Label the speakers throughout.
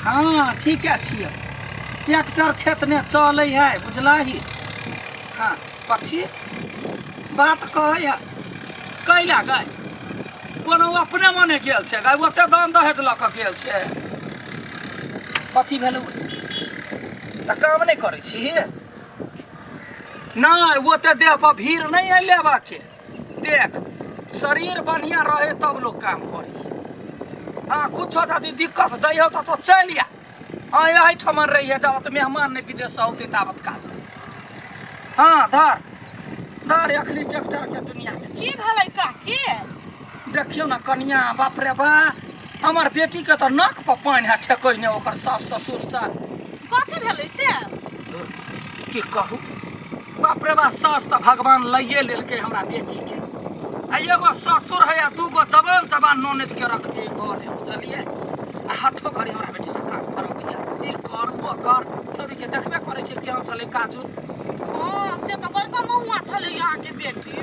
Speaker 1: हँ ठीके छियै ट्रैक्टर खेत ने चलै है बुझलही हँ कथी बात कहै है कैला गै कोनो अपने मने गेल छै गै ओते दान दहेज लऽ कऽ गेल छै कथी भेलै तऽ काम नहि करै छी नहि ओते देह पर भीड़ नहि है लेबाके देख शरीर बढ़िआँ रहे तब लोग काम करी हँ कुछो यदि दिक्कत दै हो तऽ तो चलि आ हँ एहिठमन रहिए जाबत मेहमान नहि विदेशसँ औतै ताबत काल हँ धर धर एखनी ट्रैक्टरके दुनिआँमे
Speaker 2: की भेलै काकी
Speaker 1: देखियौ ने कनिया बाप रे बा हमर बेटीके तऽ नाक पर पानि है ठेकैने ओकर सास ससुर से
Speaker 2: कथी भेलै से
Speaker 1: धुर, की कहू बाप रे बा सास तऽ भगवान लैए लेलकै हमरा बेटीके आ एगो ससुर है आ दूगो जवान जवान ननदिके रखने घरे बुझलियै आ हठो घड़ी हमरा बेटीसँ काम करबैया ई कर ओ कर छोरीके देखबे करै छियै केहन छलै काजू
Speaker 2: हँ से तऽ बड़का महुआ छलै अहाँके बेटी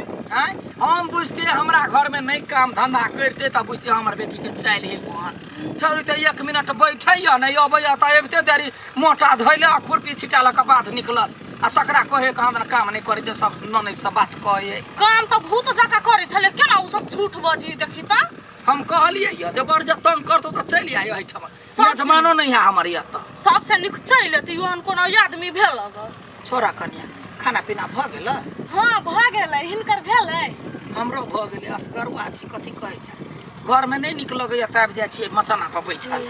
Speaker 1: आँय हम बुझतियै हमरा घरमे नहि काम धन्धा करिते तऽ बुझतियै हमर बेटीके चालि हे कोन छौरी तऽ एक मिनट बैठैया नहि अबैया तऽ अबिते देरी मोटा धैले आ खुरपी छिटा लऽ कऽ बाध निकलल आ तकरा कहै कहाँ दन काम नहि करै छै सब ननैद सब बात कहै
Speaker 2: काम तऽ भूत जकाँ करै छलै केना ओ सब झूठ बजै देखी तऽ
Speaker 1: हम कहलियै यऽ जे बड़ जे तंग करतौ तऽ चलि आइ एहिठाम यजमानो नहि है हमर एतऽ
Speaker 2: सबसे नीक चलि एतै ओहन कोनो आदमी भेल अगर
Speaker 1: छोड़ा कनिया खाना पीना भऽ गेल
Speaker 2: हँ भऽ गेलै हिनकर भेलै
Speaker 1: हमरो भऽ गेलै असगरुआ छी कथी कहै छै घरमे नहि नीक लगैया तऽ आबि जाइ छियै मचाना पर बैठल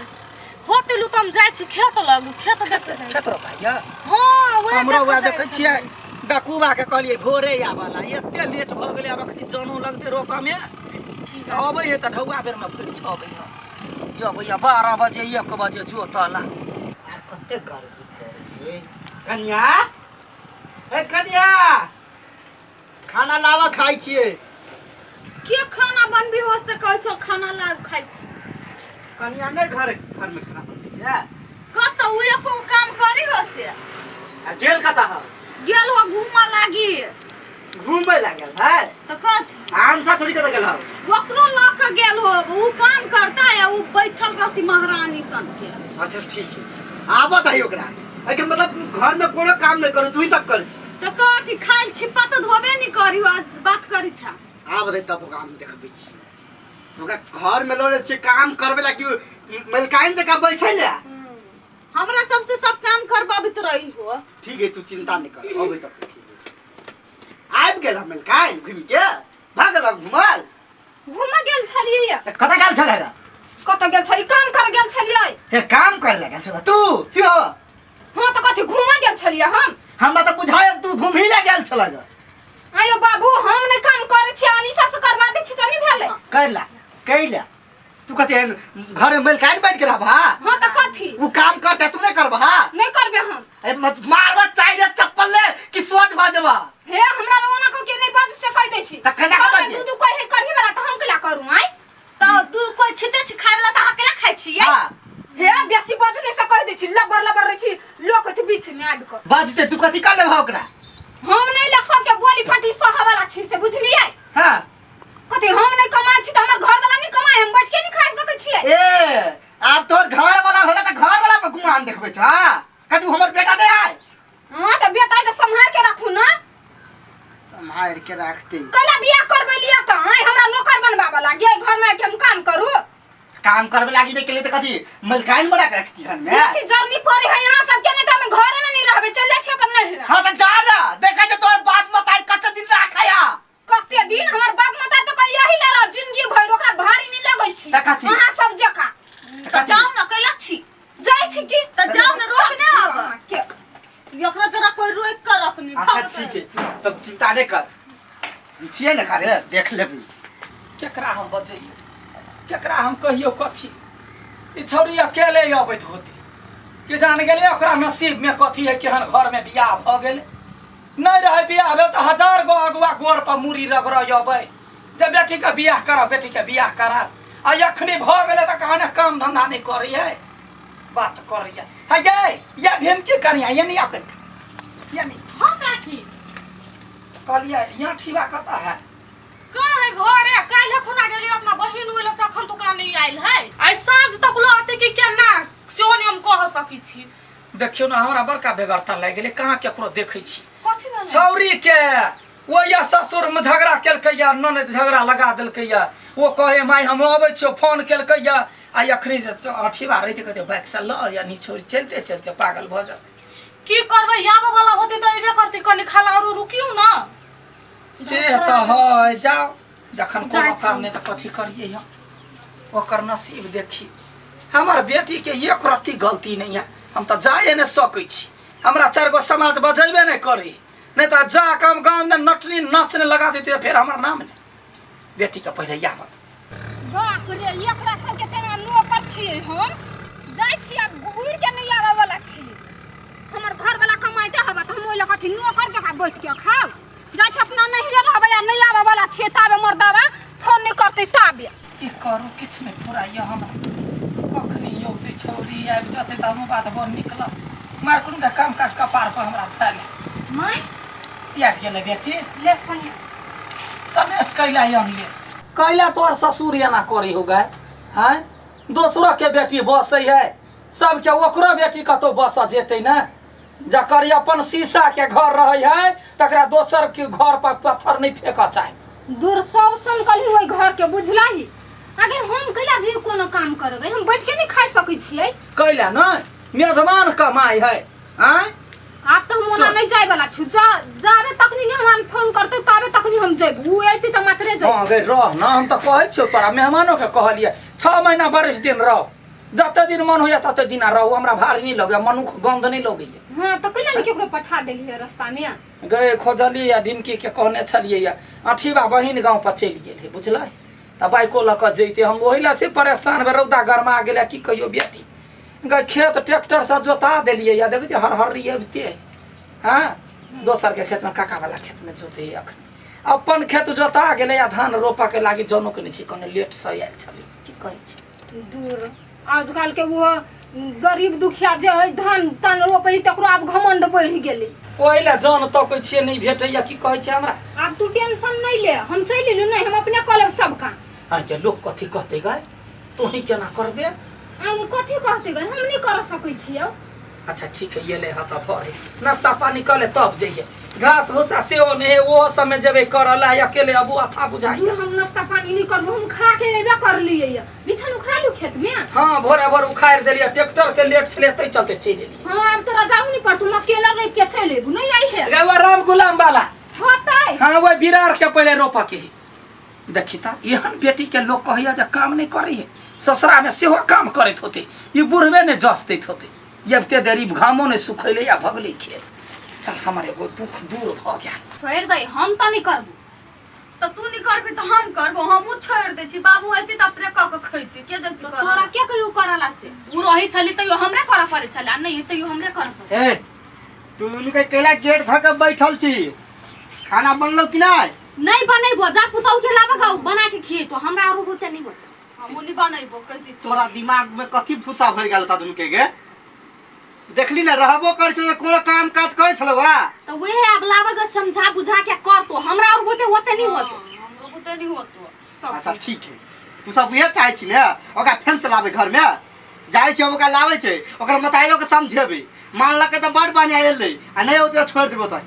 Speaker 2: होते लू तऽ हम जाइ छी खेत लग खेत देखै जाइ छी।
Speaker 1: खेत रोपाइया
Speaker 2: हँ वएह
Speaker 1: हमरो
Speaker 2: देखऽ
Speaker 1: वएह
Speaker 2: जाइ
Speaker 1: देखै
Speaker 2: छलियै।
Speaker 1: छियै डकुबा के कहलियै भोरे आबऽ ला एते लेट भऽ गेलै आब अखनी जनो लगतै रोपऽ मे अबै है तऽ ढौआ बेरमे फेर अबै है अबैया 12 बजे 1 बजे जोतऽ ला
Speaker 3: आर कते गर्मी पड़ै कनिया ए कनिया खाना लावा खाइ छियै
Speaker 4: के खाना बनबी हो से कहै छौ खाना लाब खाइ छी
Speaker 3: कनिया नहि घर घर में खाना बनबै छै
Speaker 4: कतऽ उ एको काम करी हो से
Speaker 3: आ गेल कतऽ हो
Speaker 4: गेल हो घूमऽ लागी
Speaker 3: घूमे लागल है
Speaker 4: तऽ कथी
Speaker 3: आम सा छोड़ी कतऽ गेल हो
Speaker 4: ओकरो लऽ कऽ गेल हो उ काम करता या उ बैठल रहती महारानी सन के
Speaker 3: अच्छा ठीक है आबऽ दही ओकरा एहिके मतलब घर में कोनो काम नहीं करू तू ही सब कर
Speaker 4: तऽ कथी खाइल छिप्पा तऽ धोबे नहीं करी हो आज बात करी छा
Speaker 3: आब दही तब ओकरा हम देखबै छी ओकरा घर में लड़े छियै काम करबे ला कि मलकाइन जकाँ बैठे ला
Speaker 4: हमरा सबसे सब काम करबाबैत रही हो
Speaker 3: ठीक है तू चिंता नहीं कर अबै तब ठीक है आबि गेल मलकाइन घुमि के भऽ गेल घुमल
Speaker 5: घूमऽ गेल छलियै
Speaker 3: तऽ कतऽ गेल छलै
Speaker 5: कतऽ गेल छलियै काम कर गेल छलियै
Speaker 3: हे काम करे ला गेल छलै तू सेहो
Speaker 5: हँ तऽ कथी घूमऽ गेल छलियै हम
Speaker 3: हमरा तऽ बुझायल तू घुमही ला गेल छलै
Speaker 5: आयो बाबू हम नहि काम करै छियै अनिशा से करवा दै छी तऽ नहि भेलै
Speaker 3: कर ला कर ला तू कथी एहन घर में मलकाइन बैठ के रहबा
Speaker 5: हँ तऽ कथी
Speaker 3: उ काम करते तू नहीं करबा
Speaker 5: नहि करबै हम
Speaker 3: अरे मत मारबा चाहिए चप्पल ले कि सोच भऽ जेबा
Speaker 5: हे हमरा लग ओना कह के नहि बाजू से कहि दै छी
Speaker 3: तऽ केना कऽ
Speaker 5: घरमे
Speaker 3: बाजियै?
Speaker 5: दू दू कहि करही वाला तऽ हम केला करू आँय
Speaker 4: तऽ तू कोई छिते छी खाय वाला तऽ अहाँ केला खाइ छियै
Speaker 3: हाँ
Speaker 5: हे बेसी बाजू नहि से कहि दै छी लबर लबर रहै छी लोक के बीच में आबि कऽ
Speaker 3: बाजते तू कथी कर लेबा ओकरा
Speaker 5: हम नहि लग सबके बोली फटी सह वाला छी से बुझलियै
Speaker 3: हाँ
Speaker 5: कथी हम नहि कमाइ छी तऽ हमर घर वाला नहि कमाइ हम बैठ के नहि खाइ सकै छियै
Speaker 3: ए आब तोहर घर वाला भेला तऽ घर वाला पर गुमान देखबै छ हाँ कथी हमर बेटा नहि आय
Speaker 5: हँ तऽ बेटा के सम्हार के राखू ना
Speaker 3: सम्हार के राखते
Speaker 5: कैला बियाह करबै लिअ तऽ आँय हमरा नौकर बनबाबऽ लागियै घरमे आबि के हम काम करू
Speaker 3: काम करबे लागी नहीं के लिए तो कथी मलकाइन बना के रखती हन में
Speaker 5: बेसी जर्नी पड़े है यहाँ सबके नहीं तऽ हम घरे में नहीं रहबै चल जाइ छी अपन नैहरा
Speaker 3: हाँ तो जा ना देखा जो तोहर बाप मतार कते दिन राखया
Speaker 5: कते दिन हमर बाप माता तऽ कहिया ही ले रह जिंदगी भरि ओकरा भारी नहीं लगै छी
Speaker 3: तऽ कथी?
Speaker 5: अहाँ सब जकाँ
Speaker 4: तऽ जाउ ने कैला छी
Speaker 5: जाइ छी की
Speaker 4: तऽ जाउ ने रोकने आब
Speaker 5: अहाँके
Speaker 4: एकरा जरा कोई रोक कर रखनी
Speaker 3: अच्छा ठीक है तू तब चिंता नहीं कर हम छियै ने घरे देख लेबी
Speaker 1: केकरा हम बजैयौ केकरा हम कहियौ कथी ई छौड़ी अकेले अबैत होती कि जान गेलै ओकरा नसीबमे कथी है केहन घरमे बियाह भऽ गेलै नहि रहै बियाह भेल तऽ हजार गो अगुआ गोर पर मूड़ी रगड़ै अबै जे बेटीके बियाह करब बेटीके बियाह करब आ एखनी भऽ गेलै तऽ कहाँ ने काम धन्धा नहि करैए बात करैए हे यै या ढेमकी करिया ये नहीं आबै ये नहीं
Speaker 2: हम काकी
Speaker 1: कहलियै यहाँ ठीबा कतऽ है
Speaker 2: कहाँ है घरे काल्हि खुना गेली अपना बहिन ओइला से अखन दुकान नहीं आयल है आइ साँझ तक लौटे कि केना सेहो नहीं हम छी।
Speaker 1: देखियौ ने, हमरा बड़का बेगरता लागि गेलै। कहाँ केकरो देखै छी?
Speaker 2: कथी भेलै?
Speaker 1: छौरी के ओ या ससुर में झगड़ा केलकै या ननद झगड़ा लगा देलकै या। ओ कहे माय हम अबै छियौ, फोन केलकै या। आ अखनी जे अठीबा रहितै, कहतै बाइक से लऽ या नी, छोड़ी चलते चलते पागल भऽ जेतै।
Speaker 2: की करबै, आबऽ वाला होतै तऽ अयबे करतै। कनी खाला आरो रुकियौ ने।
Speaker 1: से तऽ है, जाओ जखन
Speaker 2: जाइ
Speaker 1: कोनो
Speaker 2: छी।
Speaker 1: काम नहि तऽ कथी करियै हम? ओकर नसीब देखी। हमर बेटीके एक रत्ती गलती नहि है। हम तऽ जाए नहि सकै छी, हमरा चारि गो समाज बजेबे नहि करी। नहि तऽ जा कऽ हम गाँवमे नटनी नाचने लगा देते, फेर हमर नाम नहि। बेटीके पहिले यावत।
Speaker 5: बाप रे, एकरा सबके तेना नौकर छियै हम। जाइ छी आब, घुरि के नहि आबऽ वाला छी। हमर घर वाला कमाइते हबे तऽ हम ओहि लए कथी नौकर जकाँ बैठ के खाउ? जाइ छी, अपना नहिरे रहबै आ नहि आबऽ वाला छियै ताबे मर्दाबा फोन नहि करतै ताबे।
Speaker 1: की करू, किछु नहि फुराइए हमरा। कखनी औतै छौरी? आबि जेतै तऽ हमहूँ बात बड़ निकलब। मार कोनो काम काज कपार पर हमरा धयल।
Speaker 5: माय।
Speaker 1: आबि गेलै बेटी।
Speaker 5: ले सनेस।
Speaker 1: सनेस कैला अनलियै? कैला तोहर ससुर एना करै हो गाय? आँय, दोसरो के बेटी बसै है सबके, ओकरो बेटी कतहु बसऽ जेतै ने। जकर अपन शीशा के घर रहै है तकरा दोसर के घर पर पत्थर नहीं फेंकऽ चाही।
Speaker 5: दूर सब सन कलही ओहि घर के, बुझलही? आगे हम कैला जे कोनो काम करबै? हम बैठ के नहीं खा सकै छियै?
Speaker 1: कैला नहीं, मेजबान कमाई है। आँय,
Speaker 5: आब तऽ हम ओना
Speaker 1: सुन।
Speaker 5: नहीं जाय वाला छु। जा जाबे तखनी नहीं हमरा फोन करते ताबे तखनी हम जैब। उ अयती तऽ मात्रे जैब।
Speaker 1: हाँ गई, रह ना। हम तऽ कहै छियौ तोरा, मेहमानो के कहलियै, 6 महीना बरिस दिन रह, जते दिन मन होइया तते दिन रहू। हमरा भारी नहीं लगैया, मनुख गंध नहीं लगैया।
Speaker 5: हाँ, तऽ कैला नहीं केकरो पठा देलियै रास्ता में?
Speaker 1: गए खोजलियै या ढिमकी के कहने छलियै या अठीबा बहिन गाँव पर चलि गेल है, बुझलै? तऽ बाइको लऽ कऽ जैते हम। ओहि लए से परेशान भेल, रौदा गरमा गेलै। की कहियौ बेटी गए, खेत ट्रैक्टरसँ जोता देलियै या देखै छियै हरहरी अबिते है। हँ, दोसरके खेतमे, काकावला खेतमे जोतै। अखन अपन खेत जोता गेलै आ धान रोपऽके लागी जनो के नहि छै। कने लेटसँ आयल छलै, की कहै छै।
Speaker 5: दूर, आजकल के वो गरीब दुखिया जे है धान तान रोपै तकरो आब घमंड बढ़ि गेलै।
Speaker 1: ओहि लए जन तकै छियै, नहि भेटैया। की कहै छै हमरा?
Speaker 5: आब तू टेंशन नहीं ले, हम चलि एलू नहीं, हम अपने कऽ लेब सब काम।
Speaker 1: आके लोक कथी कहतै गाय? तोही केना करबे?
Speaker 5: आगे कथी कहतै गै? हम नहीं कर सकै छियौ।
Speaker 1: अच्छा ठीक है, ये ले हाथ भरे, नाश्ता पानी कर ले तब जइए। घास भूसा सेहो नहीं है, ओहो सब में जेबे करल है अकेले, अबू अथा बुझाइए।
Speaker 5: दूर, हम नाश्ता पानी नहीं करबो, हम खा के एबे कर लिए। बिछन उखड़ा लू खेत में?
Speaker 1: हाँ, भोरे भोर उखाड़ देलिए। ट्रैक्टर के लेट से लेते चलते चलि एलिए।
Speaker 5: हाँ, आब तोरा जाहू नहीं पड़तू, हम अकेला रह के चलि एबू। नहीं आई है?
Speaker 1: गे, वो राम गुलाम वाला।
Speaker 5: होतै।
Speaker 1: हाँ, वो बिरार के पहले रोपऽ के है। देखी ता, एहन बेटी के लोग कहैया जे काम नहीं करै है, ससुरा में सेहो काम करैत होते। ई बुढ़बे ने जस दैत होते। अबिते देरी घामो नहीं सुखैले या भगले खेत। चल, हमर एगो दुख दूर भऽ गेल।
Speaker 5: छोड़ि दै, हम तऽ नहीं करबू।
Speaker 4: तऽ तू नहीं करबी तऽ हम करबो। हमहूँ छोड़ि दै छी। बाबू अयती तऽ अपने कऽ के खैती। के जैती
Speaker 5: तऽ
Speaker 4: करऽ?
Speaker 5: तोरा के कहियो करला से? उ रहै छली तैयो हमरे करऽ पड़ै छलै आ नहीं तैयो हमरे करऽ पड़ै।
Speaker 3: ए, तू दुनू के केला गेट धऽ के बैठल छी? खाना बनलो कि नहि?
Speaker 5: नहीं बनेबो। जा पुतहु के लाबऽ गाउ, बना के खिएतो। हमरा आरो बहुते नहीं होत।
Speaker 4: हमहूँ नहीं बनेबो, कहि दै छी।
Speaker 3: तोरा दिमाग में कथी भूसा भरि गेल ता दुनू के गे? देखली ने, रहबो करै छलो, कोनो काम काज करै छलो वा?
Speaker 5: तऽ वहे आब लाबऽ गे, समझा बुझा के करतो। हमरा और बहुते ओते नहीं होत।
Speaker 4: हमरो बुते नहीं होतो।
Speaker 5: सब।
Speaker 3: अच्छा ठीक है, तू सब उहे चाहै छी ने, ओकरा फेन से लाबै घर में? जाइ छै, ओकरा लाबै छै, ओकरा मताइरो के समझेबै। मानलकै तऽ बड़ बढ़िया एलै आ नहि औतै तऽ छोड़ि देबो। तऽ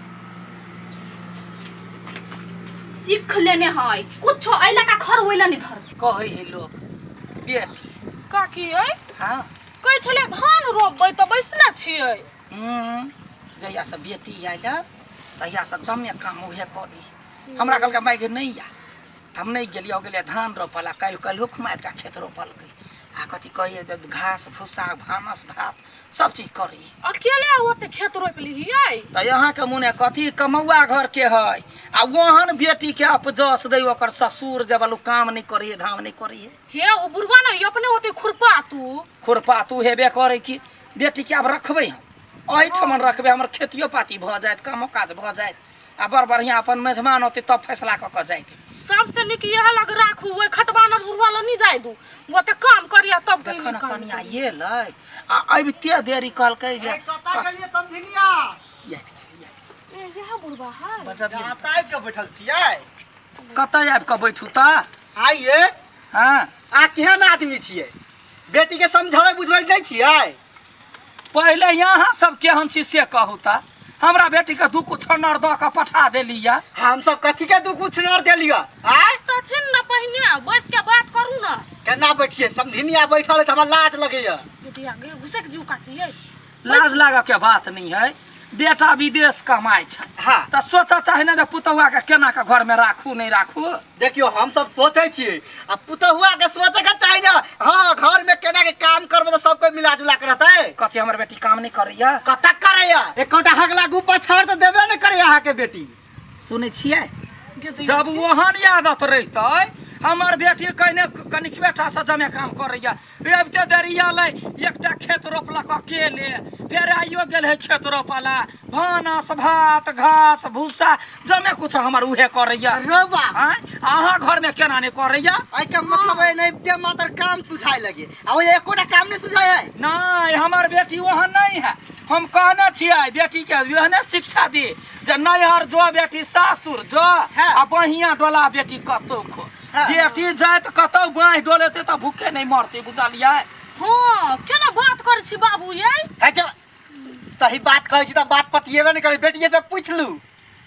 Speaker 5: सीख लेने है कुछो, एहि लऽ का घर ओहि लऽ नहीं धर।
Speaker 1: कहै है लोक बेटी।
Speaker 2: काकी अइ।
Speaker 1: हाँ।
Speaker 2: कहै छलै धान रोपबै तऽ बैसले छियै।
Speaker 1: जहियासँ बेटी आयल तहियासँ जमे काम उहे करी। हमरा कहलकै माय गे नहि आ, तऽ हम नहि गेलियै। गेलियै धान रोपऽ लए काल्हि। काल्हिओ खुमा एकटा खेत रोपलकै आ कथी कहैए जे घास भूसा भानस भात सब चीज करी।
Speaker 2: अकेले ओते खेत रोपि लिहियै?
Speaker 1: तऽ अहाँके मोने कथी कमौआ घरके है आ ओहन बेटीके अपजस दै ओकर ससुर जे बलू काम नहि करैए, धाम नहि करैए।
Speaker 2: हे, ओ बुढ़वा ने अपने ओते खुरपा तू।
Speaker 1: खुरपा तू हेबे करै कि। बेटीके आब रखबै हम, एहिठमन रखबै। हमर खेतियो पाती भऽ जायत, कामो काज भऽ जायत आ बड़ बढ़िआँ अपन मेजमान होतै तब फैसला कऽ कऽ जायत।
Speaker 2: सबसे नीक इएह लग राखू, ओहि खटबा न बुढ़वा लग नहि जाय दू। ओते काम करिया तब
Speaker 1: देखऽ ने, कनिया एलै आ अबिते देरी कहलकै जे
Speaker 3: कतऽ गेलियै समझिनिया?
Speaker 2: इएह बुढ़वा है।
Speaker 1: बजबियै।
Speaker 3: जाता आबि के बैठल छियै।
Speaker 1: कतऽ आबि कऽ बैठू तऽ?
Speaker 3: आइए।
Speaker 1: हँ।
Speaker 3: आ केहन आदमी छियै? बेटी के समझाबै बुझबै नहि छियै?
Speaker 1: पहिले यहाँ सब केहन छी से कहू तऽ हमरा बेटीके दू कुछन्नर दऽ कऽ पठा देलियै।
Speaker 3: हम सब कथी के दू कुछ नर देलियै आय?
Speaker 2: तथिन ने पहिने बैस के बात करू ने।
Speaker 3: केना बैठिए? समधिनिया बैठल है तऽ हमरा लाज लगैया।
Speaker 2: यदि आगे घुसक जीव काटिए।
Speaker 1: लाज लागऽ के बात नहीं है, बेटा विदेश कमाइ छै।
Speaker 3: हाँ।
Speaker 1: तऽ सोचऽ चाही ने जे पुतहुआ के केना के घर में राखू नहीं राखू।
Speaker 3: देखियो हम सब सोचै छियै आ पुतहुआ के सोचे के चाही ने, हाँ घर में केना के काम करबै तऽ सब कोई मिला जुला के रहतै।
Speaker 1: कथी हमर बेटी काम नहीं करैया?
Speaker 3: कतऽ करैया? एकोटा हगला गुप्पा छड़ तऽ देबे ने करैया अहाँके बेटी।
Speaker 1: सुनै छियै, जब ओहन आदत रहितै हमर बेटी कने कनिक बेटा से जमे काम करैया, अबिते देरी एलै एकटा खेत रोपलक अकेले, फेर आइयो गेल है खेत रोपला, भानस भात घास भूसा जमे कुछ हमर उहे करैया।
Speaker 3: रौबा।
Speaker 1: आँय, अहाँ घर में केना नहीं करैया?
Speaker 3: एहि के मतलब है नहीं ते मात्र काम सुझाए लगे आ ओहि एकोटा काम नहीं सुझाए है।
Speaker 1: नहीं हमर बेटी ओहन नहीं है, हम कहने छियै बेटी के ओहने शिक्षा दी जे नैहर जो बेटी सासुर जो।
Speaker 3: हाँ।
Speaker 1: आ बहिया डोला बेटी कतौ खो।
Speaker 3: हाँ।
Speaker 1: बेटी जाइत कतौ बाँहि डोलेतै तऽ भूखे नहीं मरतै, बुझलियै?
Speaker 2: हाँ केना बात करै छी बाबू यै?
Speaker 3: है जो तही बात कहै छी तऽ बात पतियेबे नहि करै, बेटिए से पूछ लू।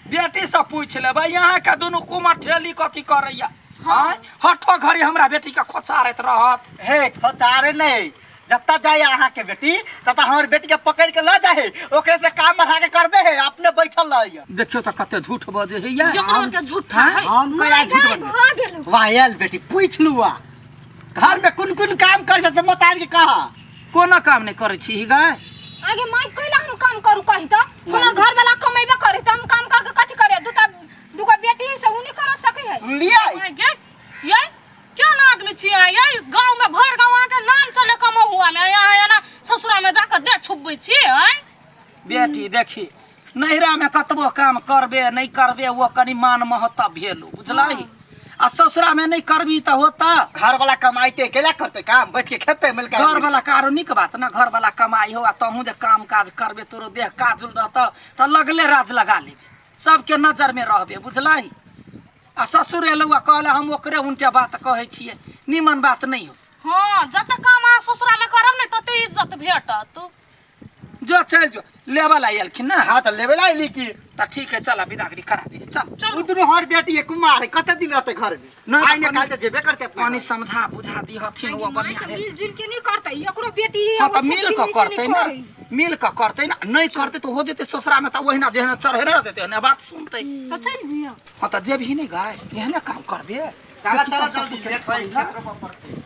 Speaker 1: बेटी से पूछि लेबै, अहाँके दुनू कुमर ठेली कथी करैया? आँय, हठो घड़ी हमरा बेटी के खोचारैत रहत।
Speaker 3: हे खोचारे नहीं, जतऽ जाय अहाँके बेटी ततऽ हमर बेटी के पकड़ के लऽ जाय, ओकरे से काम बढ़ा के करबे है, अपने बैठल रहैया।
Speaker 1: देखियौ तऽ कते झूठ बजै हैया।
Speaker 2: एकरो के झूठा है।
Speaker 3: हम कहिया झूठ
Speaker 5: नहि,
Speaker 3: बजबै?
Speaker 5: भऽ गेलौ।
Speaker 3: वाह आयल बेटी, पूछ लू आ घर में कोन कोन काम कर से मतार के कह।
Speaker 1: कोनो काम नहीं करै छी गाय।
Speaker 5: आगे माय कैला हम काम करू कही तऽ हमर घर वाला कमेबे करे तऽ हम काम करके कथी करे? दूटा दूगो बेटी है से उ नहीं कर सकै है।
Speaker 3: सुनलियै?
Speaker 2: आँय गे, यै केहन आदमी छी अहाँ यै? गाँव में भरि गाँव अहाँके नाम चले कमो हुआ में, यहाँ एना ससुरा में जाके देह छुपबै छी आँय?
Speaker 1: बेटी देखी नैहरा में कतबो काम करबे नहीं करबे वो कनी मान महत्व भेलू, बुझलही? आ ससुरा में नहीं करबी तऽ होता।
Speaker 3: घर वाला कमाइते केला करते काम, बैठ के खेते मिलके।
Speaker 1: घर वाला कारो नीक बात ना, घर वाला कमाई हो आ तहूँ जे काम काज करबे तोरो देह काजुल रहतौ तऽ लगले राज लगा लेबे, सबके नजर में रहबे, बुझलही? आ ससुर एलौ आ कहले हम ओकरे उनटे बात कहै छियै, नीमन बात नहीं हो।
Speaker 2: हाँ जते काम अहाँ ससुरा में करब ने तते इज्जत भेटत।
Speaker 1: जो चल जो लेबा ला एलखिन ना।
Speaker 3: हाँ तऽ लेबे ला एली की।
Speaker 1: तऽ ठीक है चल विदागरी करा दी चल।
Speaker 2: चलू।
Speaker 3: उ दुनू हर बेटी है कुमार है, कते दिन रहते घर में?
Speaker 1: नहीं,
Speaker 3: आइ ने
Speaker 1: कनी-
Speaker 3: काल तऽ जेबे करते अपना
Speaker 1: कनी
Speaker 3: घर।
Speaker 1: समझा बुझा दी हथिन वो
Speaker 5: माय
Speaker 1: बढ़िया
Speaker 5: तऽ
Speaker 1: भेल।
Speaker 5: मिल जुल के नहीं करतै, एकरो बेटी है,
Speaker 1: हाँ
Speaker 5: ओ
Speaker 1: तऽ मिल
Speaker 5: छोटकी
Speaker 1: कऽ
Speaker 5: से
Speaker 1: करतै
Speaker 5: नहीं
Speaker 1: ना,
Speaker 5: करै।
Speaker 1: मिल कऽ करतै ना, नहीं करतै तऽ हो जेतै ससुरा में तऽ ओहिना जेहना चढ़े रहतै तेहने बात सुनतै।
Speaker 5: तऽ चलि जियौ।
Speaker 1: हाँ तऽ जेबही नहीं गाय, एहने काम करबे।
Speaker 3: चला चला जल्दी लेट होई, खेत रोपऽ पड़तै।